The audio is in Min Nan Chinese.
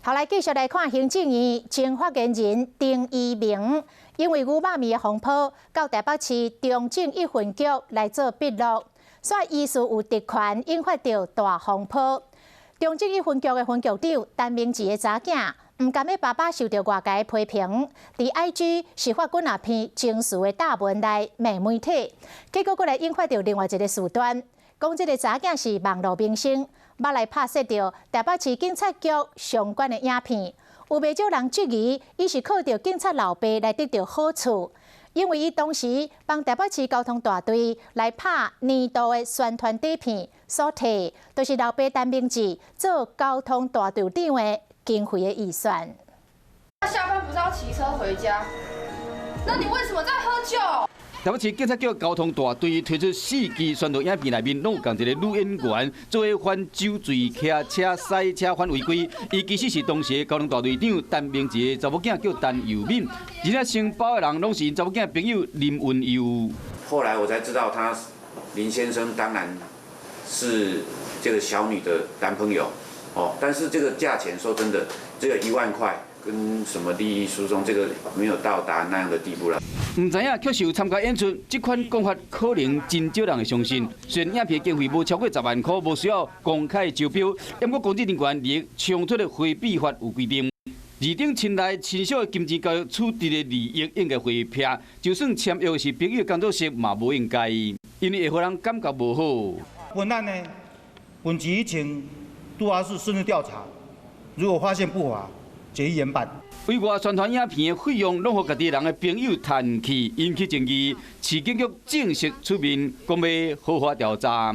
好，來繼續來看行政院前發言人丁怡銘，因為牛肉麵的風波，到台北市中正一分局來做筆錄，所以疑似有特權引發著大風波。中正一分局的分局長陳明志的查囝，毋甘欲爸爸受著外界批評，佇 IG 是發幾若篇情緒的貼文來罵媒體，結果閣來引發著另外一個事端，講這个查囝是網路明星，捌來拍攝著台北市警察局相關的影片，有袂少人質疑，伊是靠著警察老爸來得著好處，因為伊當時幫台北市交通大隊來拍年度的宣傳短片，所提都是老爸陳明志做交通大隊長的經費的預算。他下班不是要騎車回家？那你為什麼在喝酒？台北市警察局交通大隊推出四支宣傳影片內面，攏有仝一个女演員做反酒醉騎車賽車反違規。伊其實是當時交通大隊長陳明志的查某囝，叫陳佑敏。而且承包的人攏是𪜶查某囝朋友林文佑。後來我才知道，他林先生當然是這個小女的男朋友哦，但是這個價錢說真的，只有1萬塊，跟什麼利益輸送，這個沒有到達那樣的地步了。毋知影確實有參加演出，這款講法可能真少人會相信。雖然影片經費無超過10萬塊，無需要公開招標，毋過公職人員利益衝突的迴避法有規定。二等親來親屬的金錢交易處置的利益應該迴避，就算簽約是朋友工作室嘛無應該，因為會予人感覺無好。本案呢，本局請督導室深入調查，如果發現不法，決議嚴辦。委外宣傳影片的費用，攏予家己人的朋友趁去，引起爭議。市警局正式出面，講欲好好調查。